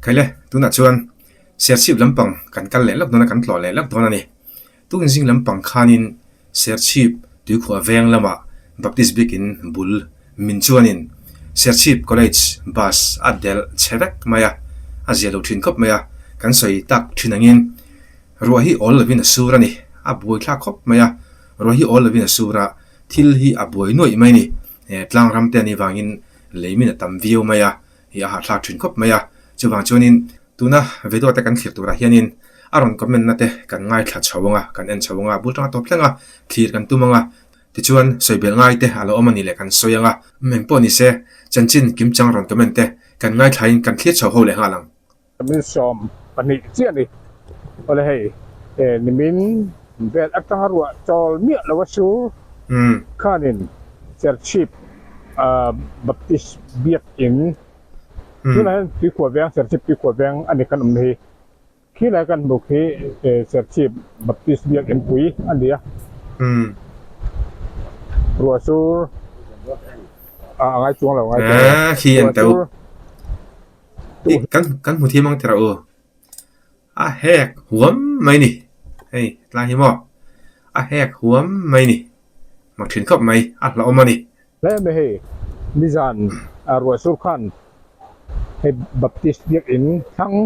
Khaile, tunah chuan Serchhip lampang kan kal leh lawk dawn a, kan tlawh leh lawk dawn a ni. Tukin zing lampang khanin Serchhip tuikhuah veng lamah Baptist biakin bul min chuanin Serchhip College bus a delh chhe vek mai a, a zia lo thin khawp mai a, kan sawi tak thin angin ruah hi awl lovin a sur a ni, a buaithlak khawp mai a, ruah hi awl lovin a sur a, thil hi a buai nuaih mai a ni, tlang ram te a nih vangin lei min a tam viau mai a, hi a hahthlak thin khawp mai a, chuvang chuanin tuna video te kan thlir turah hianin a rawn comment na te kan ngaithla chho ang a, kan en chho ang a, bul tanga tawp thleng a, thlir kan tum ang a, tichuan sawi belh ngai te a lo awm a nih leh kan sawi ang a, eng pawh ni se chanchin kimchang rawn comment te kan ngaithlain kan thlir chho ho leh nghal ang. Min 12 chiah a ni. Awle hei nimin vel atanga ruah chawl miah lo a sur khanin Serchhip Baptist Biakin tunah hian Tuikhuah Veng Serchhip Tuikhuah Veng a ni kan awm hi. Khilai kan hmuh khi Serchhip Baptist Biakin pui a ni a. Ruah sur a ngai chuang lo ngai chuang lo. Ruah sur. Hi kan kan hmu thiam ang tira u. A hek huam mai ni. Hei tlai hi maw. A hek huam mai ni. Mak thin khawp mai a hlauhawm a ni. Hle mai hei nizan a ruah sur khan hei Baptist biakin thlang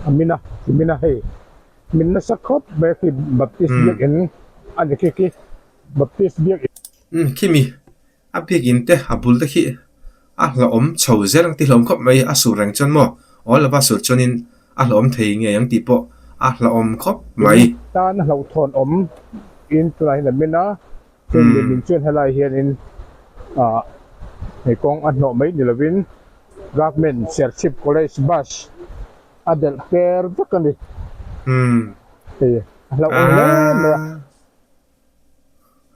a min a ti min a hei min nasa khawp mai khi Baptist biakin a ni khi khi Baptist biakin. Umm khimi A biakin te a bul te khi a hlauhawm chho zel ang tih hlauhawm khawp mai a sur reng chuan maw aw lova sur chuanin a hlauhawm thei ngei ang tih pawh a hlauhawm khawp mai. Tan a hlauhthawn awm in tunah hian a min a, chuan lehmin chuan helai hianin ah hei kawng a hnawh mai ni lovin Government Serchhip College Bus a delh per vek a ni. Hei a hlauhawm hle mai a.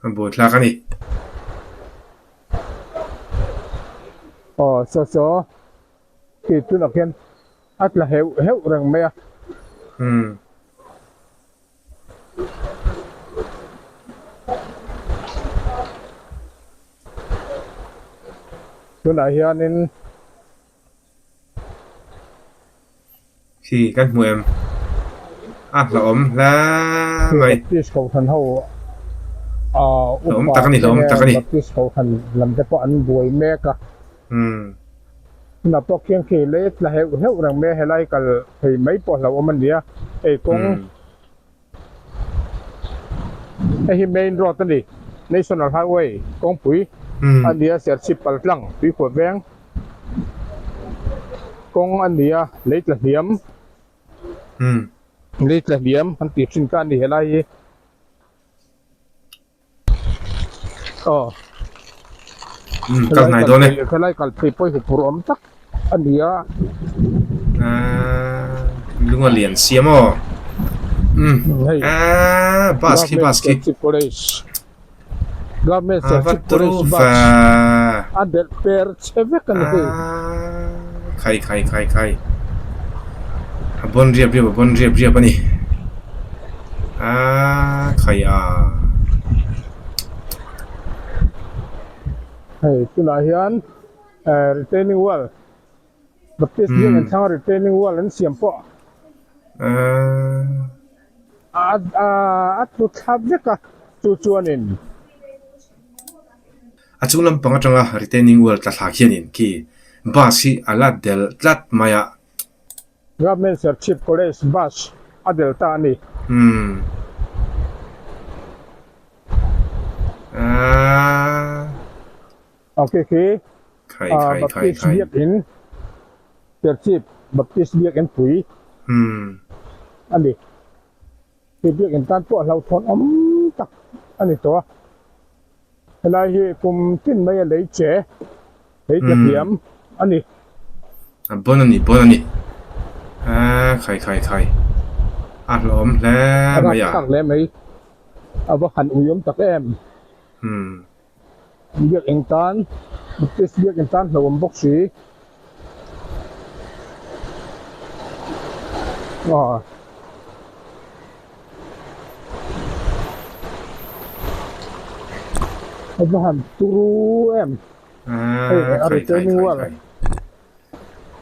A buaithlak a ni. Aw saw saw khi tunah khian a tla heuh heuh reng mai a. Umm. Tunah hianin. Khi kan hmu em? A hlauhawm hle mai. Baptist kohhran ho Hlauhawm tak a ni, hlauhawm tak a ni. Baptist kohhran lam te pawh an buai mek a. Tunah pawh khian khi lei tla heuh heuh reng mai a, helai kal thei mai pawh hlauhawm a ni a, hei kawng. Hei hi main road a ni, National Highway kawngpui a ni a, Serchhip Paltlang Tuikhuah Veng kawng a ni a, lei tla hniam lei tla hniam an tih thin kha a ni helai hi. Aw. Um kal hnai dawn e. Helai kal phei pawh hi phur awm tak a ni a. Ahh lung a lian siam aw. Um ahh bus khi bus khi. Government Serchhip College bus a delh per che vek a ni hei. Khai khai khai khai. A bawn riap riap a bawn riap riap a ni. Aaa khai a. Hei tunah hian retaining wall Baptist biak in thlanga retaining wall an siam pawh a tlu thlap vek a chu chuanin. A chung lampang atanga retaining wall tla thlak hianin khi bus hi a la del tlat mai a. Government Serchhip College bus a del ta a ni. Umm. Aaa. Ok khi Khai khai khai Baptist khai. Biakin Serchhip Baptist Biakin pui Umm. a ni. He biakin tan pawh hlauhthawn awm tak a ni tawh a. Helai hi kum tin mai a lei che, lei tla hniam a ni. A bawn a ni, bawn a ni. Aaa khai khai khai. A hlawm hle mai a. A rapthlak hle mai. A va han ui awm tak em. Biakin tan, Baptist biakin tan hlauhawm bawk si. Aw. A va han turu em. Hei a retaining wall.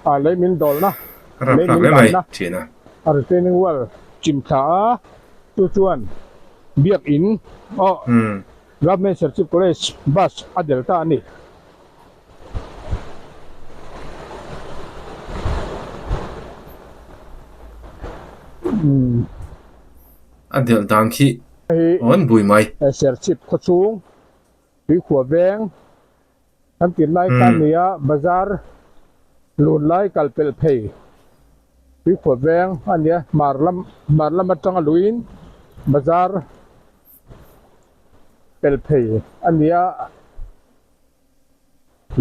ah lei min dawlna, lei min danna a retaining wall chim thla a, chu chuan biakin aw Government Serchhip College bus a del ta a ni. A delh dan khi awn bui mai. Serchhip khawchhung tuikhuah veng kan tir lai kha a ni a, bazar lun lai kal pelh phei tuikhuah veng a ni a, hmar lam hmar lam atanga luin bazar pelh phei a ni a.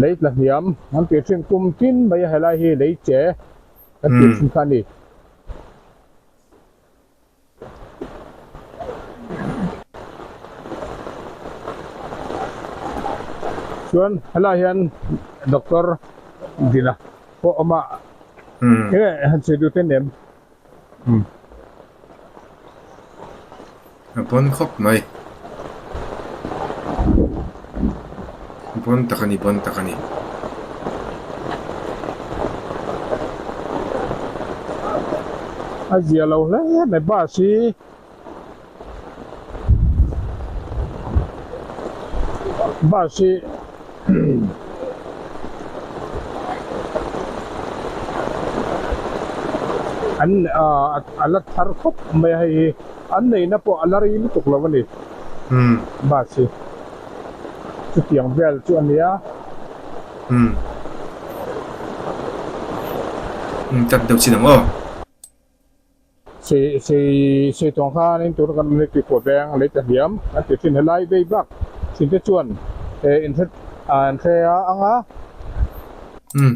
Lei tla hniam an tih thin kum tin mai a helai hi lei che kan tih thin kha a ni. Chuan helai hian doctor Dina pawh awm a, enge han sawi duh te nem. A pawn khawp mai. A pawn tak a ni pawn tak a ni. A zia lo hle mai bus hi. Bus hi an a la thar khawp mai a hei hi an neihna pawh a la rei lutuk lo a ni bus hi chutiang vel chu a nia. Umm tak deuh chin ang aw. Sei tawng khanin tuna kan awmna tih pawh veng lei ta hliam an ti thin. Helai vei bak thin te chuan inhre an hre a ang a. Umm,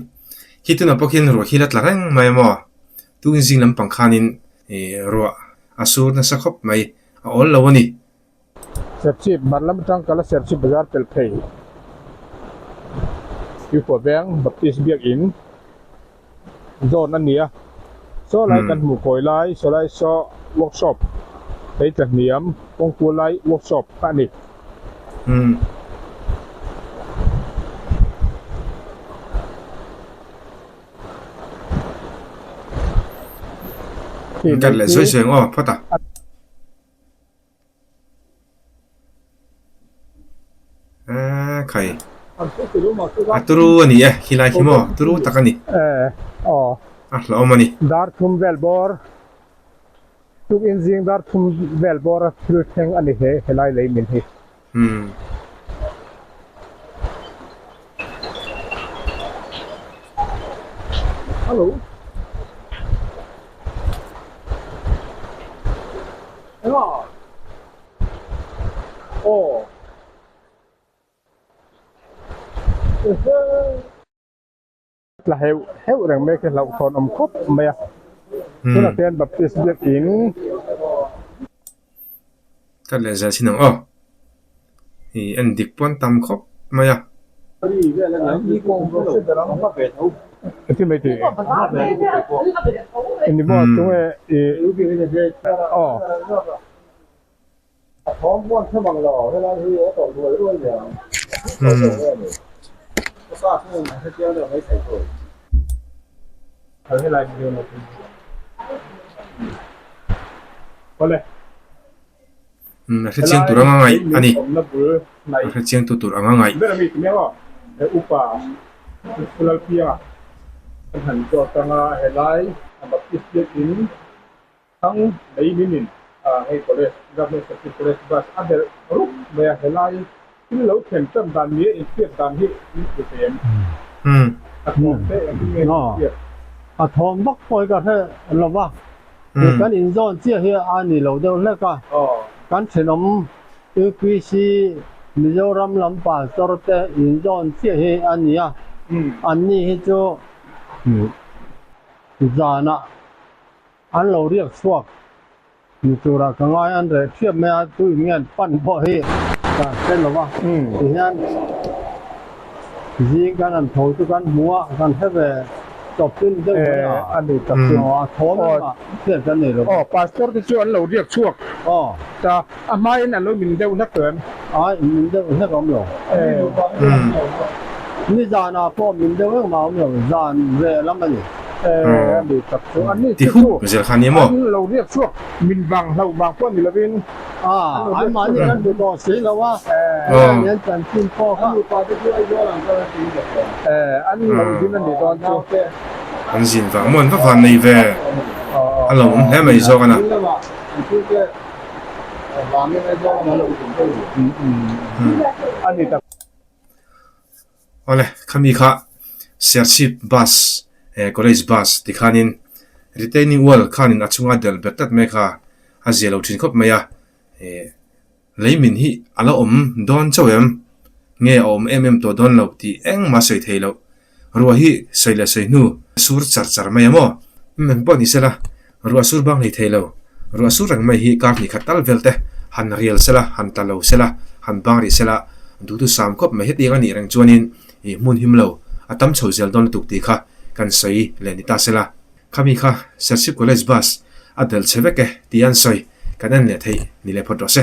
khi tunah pawh khian ruah hi la tla reng mai a maw? Tukin zing lampang khanin ruah a sur nasa khawp mai, a awl lo a ni. Serchhip hmar lam atang kala Serchhip bazar pel phei Tuikhuah Veng Baptist Biakin zawn a ni a, saw lai kan hmuh kawi lai saw lai saw workshop lei tla hniam kawngpu lai workshop kha a ni. Cut leh zuai zuai ang aw phawt a. Khai a turu a ni e khilai khi maw turu tak a ni a hlauhawm a ni. Dar thum vel bawr tukin zing dar thum vel bawr a thil thleng a ni he helai lei min hi. Hello. Eng a? Aw. Tla heuh heuh reng mai khi hlauhthawn awm khawp mai a. Tunah hian Baptist biakin. Ka leh zel chin ang aw. I en dik pawn tam khawp mai a. A hrechiang tur anga ngaih a ni. A hrechiang tu tur anga ngaih. Thang lei minin hei college Government Secretary College bus a delh rup mai a, helai thil lo thlen tan dan nia inhriat dan hi min hmu thei em? A thawm te engtin nge min hriat? A thawm vak pawh hi ka hre lo va, kan inzawn chiah hi a ni lo deuh hlek a, kan thenawm UPC Mizoram lam pastor te inzawn chiah hi a ni a, anni hi chu zanah An lo riak chhuak ni turah ka ngai an reh thiap mai a, tu in nge an pan pawh hi ka hre lo va, tihian zing kan han tho chu kan hmu a, kan hre ve tawp chu ni deuh mai a, a ni tak chu a thawn engmah hriat kan nei lo. Aw pastor te chu an lo riak chhuak ta, a hmain an lo min deuh hlek tawh em? Ai min deuh hlek awm lo. Nizanah pawh min deuh engmah a awm lo, zan reh lam a ni. Eh, a ni tak chu. An ni Ti chu hup zel kha ni maw? An lo riak chhuak min vang hlauh vang pawh ni lovin. Ah, an mahni kan hmu tawh si lo a, Aw. heng an chanchin pawh kha. Eh, an lo zin a nih dawn chu. An zin vang maw an va van nei ve? A lo awm hle mai zawk a na. Awle, khami kha Serchhip bus eh college bus tikhanin retaining wall khanin a chhunga del bet tlat mai kha a zia lo thin khawp mai a eh lei min hi a la awm dawn chauh em? Nge a awm em em tawh dawn lo tih engmah sawi thei loh. Ruah hi sawi leh sawi hnu sur char char mai a maw? Umm eng pawh ni sela, ruah sur bang hlei thei lo. Ruah sur reng mai hi kar hnih khat tal vel te han rial sela, han tla lo sela, han bang rih sela, duhtu sam khawp mai hetiang a nih reng chuanin ih hmun him lo a tam chho zel dawn lutuk tih kha kan sawi leh ni ta sela. Khami kha Serchhip College Bus a del chhe vek e tih an sawi kan en leh theih ni leh phawt rawh se.